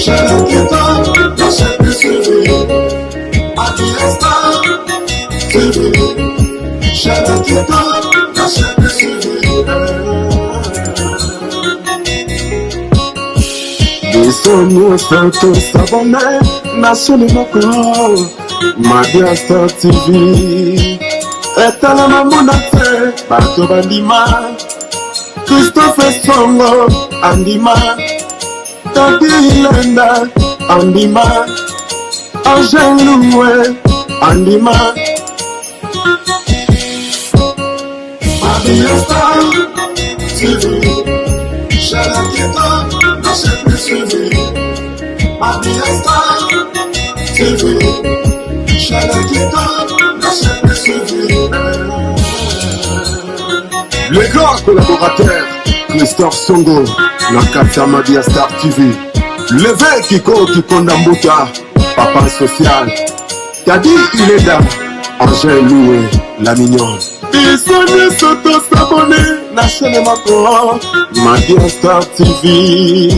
Biso nyonso tosabone na chaîne moko Mabia Star TV etalama mona te bato bandima Christophe Songo andima Tati Ilenda andima Angel Loué andima Mabia Star TV chaîne kitoko na chaîne plus suivie Mabia Star TV chaîne kitoko na chaîne plus suivie. Le grand collaborateur Christophe Songo na kati ya Mabia Star TV, l'évêque Kiko Kikonda Mbuta, papa social Tadi Ilenda, Angèle Loué, la mignonne. Biso nyonso tosabone na chaîne moko Mabia Star TV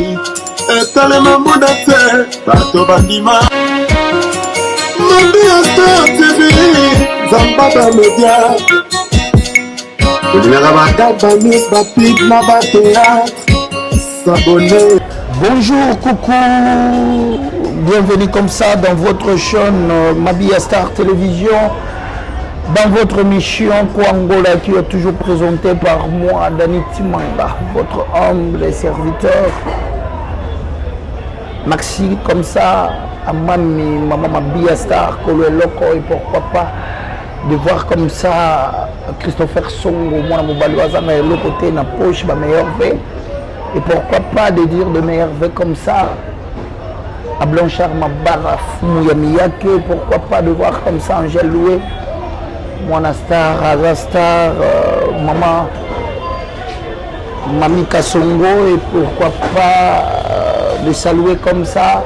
etalema mona te bato bandima Mabia Star TV nzamba bamedia olingaka bagaba news bapib na bateatre s'abonner. Bonjour, coucou, bienvenue comme ça dans votre chaîne Mabia Star Télévision, dans votre mission Kwangola qui est toujours présentée par moi, Dani Timanga, votre humble serviteur. Maxi, comme ça, à Mami, Maman Mabia Star, Kolo Eloko, et pourquoi pas de voir comme ça Christopher Songo, moi, mobali azanga eloko te na poche, ba meilleur vœu. Et pourquoi pas de dire de meilleurs vœux comme ça à Blanchard Mabara Mouyamiyake, pourquoi pas de voir comme ça Angèle Loué, Mwana Star, Aza Star, Maman Mami Kasongo, et pourquoi pas de saluer comme ça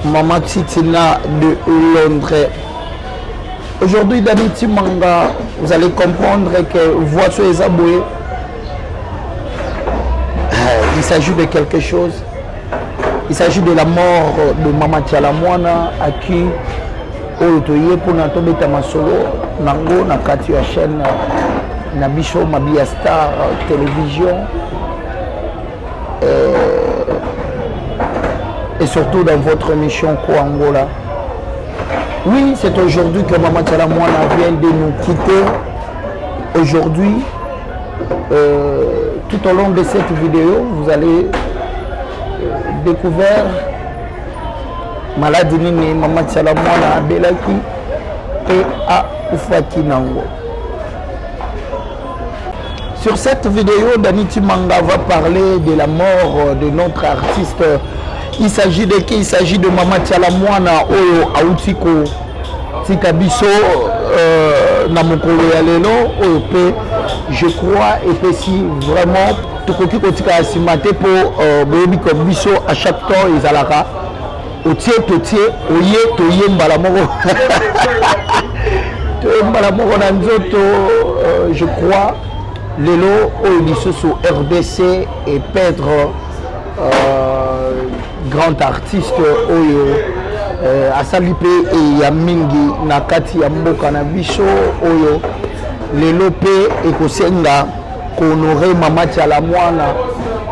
Maman Titina de Londres. Aujourd'hui, Dani Timanga, vous allez comprendre que voici les aboués. Il s'agit de quelque chose. Il s'agit de la mort de Mama Tshala Muana, à qui oyo toye mpona tobeta masolo nango na kati ya chaîne na biso Mabia Star Télévision et surtout dans votre émission Kwangola. Oui, c'est aujourd'hui que Mama Tshala Muana vient de nous quitter. Aujourd'hui, tout au long de cette vidéo, vous allez découvrir maladie nini Mama Tshala Muana abelaki et akufaki nango. Sur cette vidéo, Dani Timanga va parler de la mort de notre artiste. Il s'agit de qui? Il s'agit de Mama Tshala Muana oyo auti kotika biso na mokolo ya lelo oyo mpe je crois epesi vraiment tokoki kotika ya nsima te mpo boyebi ko biso à chaque temps ezalaka otie totie oye toye mbala moko toye mbala moko na nzoto. Je crois lelo oyo lisusu RDC et Pedro grand artiste oyo asali mpe ya mingi na kati ya mboka na biso oyo lelo mpe ekosenga kohonorer Mama Tshala Muana.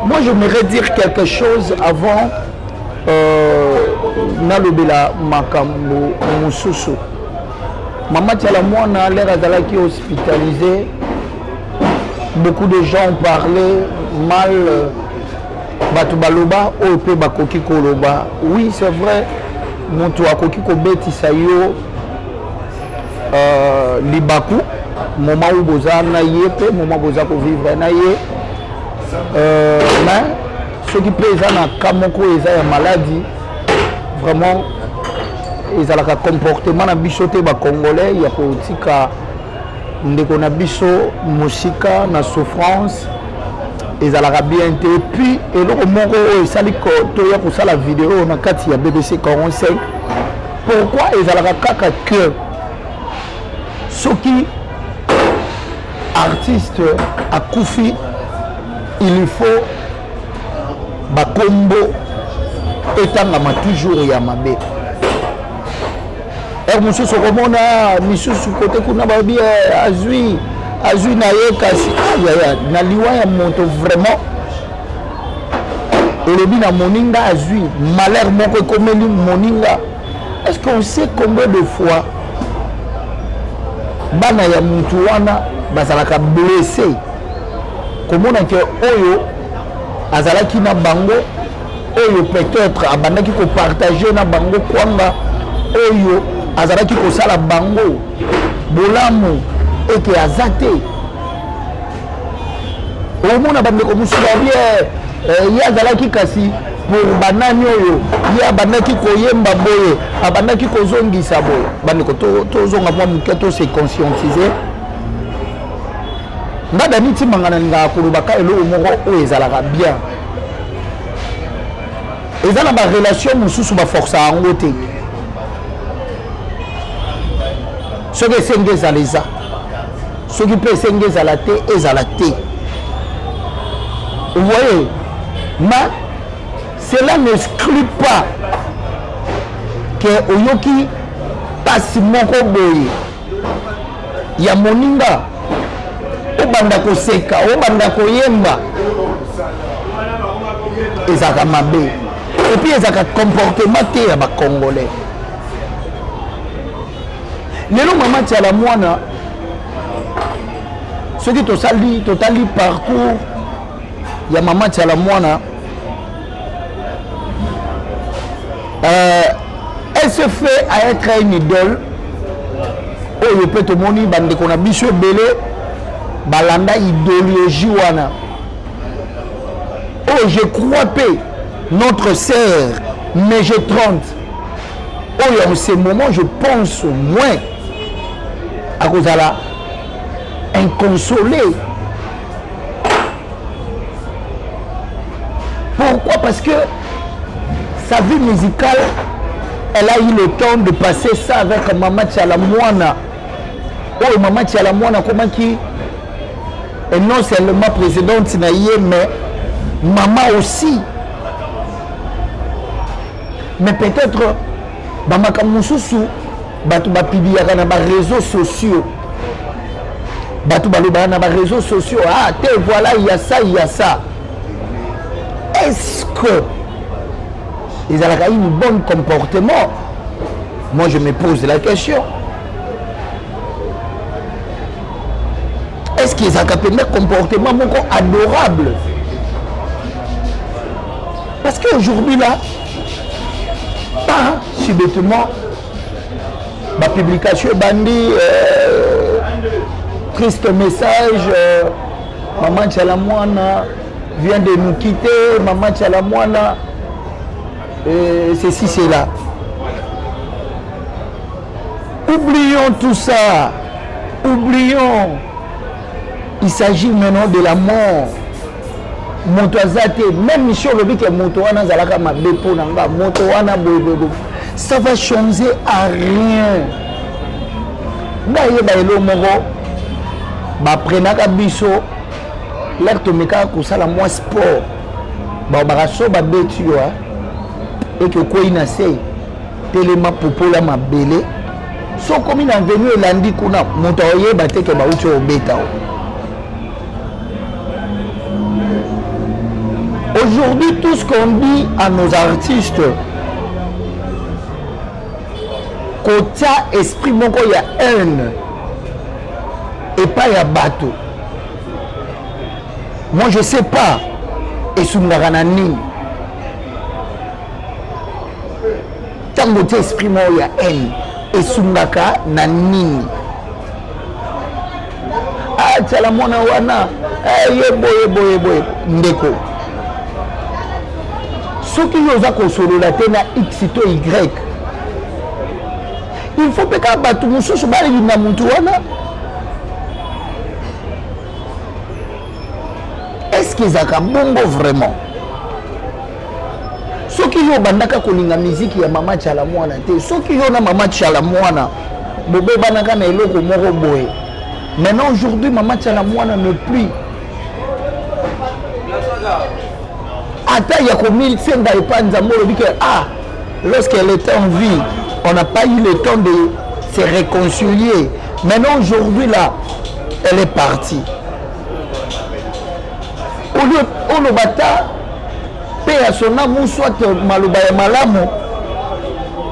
Moi, j'aimerais dire quelque chose avant nalobela makambo mosusu. Mama Tshala Muana, l'heure azalaki hospitalisé, beaucoup de gens ont parlé mal. Bato baloba oyo mpe bakoki koloba. Oui, c'est vrai, moto akoki kobetisa yo libaku moment où boza na ye mpe moment boza kovivre na ye, mais soki mpe eza na ka moko eza ya maladie, vraiment ezalaka comportement na biso te bacongolais ya kotika ndeko na biso mosika na souffrance, ezalaka bien te. Puis eloko moko oyo esali toya kosala video na kati ya BBC 45, pourquoi ezalaka kaka que soki artiste akufi, il faut bakombo? Etangama toujours ya mabe. Heure mosusu okomona misusu kote kuna balobi eh, azwi azwi na ye kasi ayaya ah, na liwa ya moto vraiment olobi na moninga azwi malheur moko ekomeli moninga. Est ce qu'on sait combien de fois bana ya mutu wana bazalaka blesse komona ke oyo azalaki na bango, oyo peut-être abandaki kopartage na bango kwanga, oyo azalaki kosala bango bolamu eke aza te. Omona bandeko mosusu babi eh, eh, ye azalaki kasi pour banani oyo ye abandaki koyemba boye, abandaki kozongisa boye. Bandeko, tozonga mwa moke, to se conscientiser. Nga Dani Timanga nalingaka kolobaka eloko moko oyo ezalaka bien. Eza na barelation mosusu baforsa yango te. Soki esengi ezala, eza. Soki mpe esengi ezala te, ezala te. Vous voyez, mais cela n'exclut pas ke oyoki pasi moko boye ya moninga, obanda koseka, obanda koyemba, ezalaka mabe. Et puis ezalaka comportement te ya bacongolais. Lelo mama Tiala Mwana, soki tosali totali parcours ya mama Tiala Mwana, elle se fait à être une idole oyo mpe tomoni bandeko na biso ebele balanda idéologie wana. Oyo je crois mpe notre sœur Mege 30 oyo en ce moment, je pense moins akozala inconsolé. Pourquoi? Parce que sa vie musicale, elle a eu le temps de passer ça avec Mama Tiala Mwana. Oyo Mama Tiala Mwana komaki et non seulement présidente na ye, mais maman aussi. Mais peut-être bamakambo mosusu bato bapubliaka na baréseaux sociaux, bato balobaka na baréseaux sociaux, ah te, voilà, il y a ça, il y a ça. Est-ce que ezalaka une bonne comportement? Moi, je me pose la question: est-ce que ezalaka mpenza comportement moko adorable? Parce que aujourd'hui là, pas subitement bapublication ebandi, triste message, Maman Tiala Mwana vient de nous quitter, Maman Tiala Mwana, ceci, cela. Oublions tout ça, oublions. Il s'agit maintenant de la mort. Moto aza te. Même si olobi ke moto wana azalaka mabe mpo na nga, moto wana boyeboye, ça va changer à rien. Ngai yeba elo moko baprenaka biso lere tomekaka kosala mwa sport, balobaka so babeti yo eke okwei na se, telema, popola mabele. So okomi na venu elandi kuna, moto akoyeba te ke bauti obeta o. Aujourd'hui, tout ce qu'on dit à nos artistes, kotia esprit moko ya haine epai ya bato, moi je sais pas esungaka na nini. Ntango otia esprit moko ya haine, esungaka na nini? Atiala mwana wana, eh, ye boye boye boye. Ndeko, soki yo oza kosolola te na x to y, il faut mpe kaka bato mosusu balinga motu wana. Est ce que ezalaka bongo vraiment? Soki yo obandaka kolinga miziki ya Mama Tiala Mwana te, soki yo na Mama Tiala Mwana bobebanaka na eloko moko boye, maintenant aujourd'hui Mama Tiala Mwana ne plus. Ata ya komisenga epa Nzambe, olobi ke ah, lorsqu'elle était en vie, on n'a pas eu le temps de se réconcilier. Maintenant, aujourd'hui là, elle est partie. Oloba ta mpe ya sonamu, soit maloba ya malamu,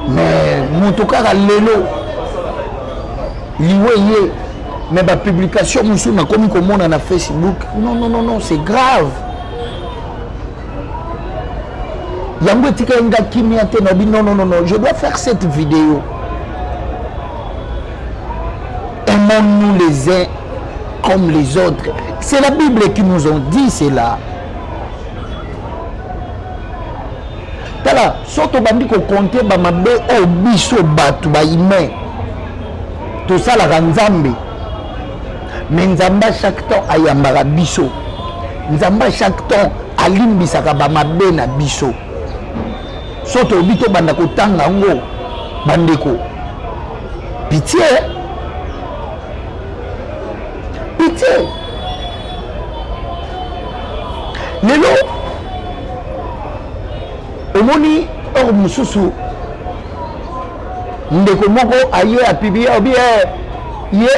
mais moto kaka lelo liwe ye. Mais bapublication mosusu nakomi komona na Facebook, non, non, non, non, c'est grave. Yango etikali nga kimia te. Nabi non, non, non, non, je dois faire cette vidéo. Aimons-nous les uns comme les autres, c'est la Bible qui nous ont dit cela. Tala, so tobandi kocompter bamabe oyo biso bato bahumain tosalaka Nzambe, mais Nzambe a chaque temps ayambaka biso. Nzambe a chaque temps alimbisaka bamabe na biso. So tolobi tobanda kotanga yango, bandeko, pitié, pitié. Lelo omoni or mosusu, ndeko moko aye apublier, obi ye.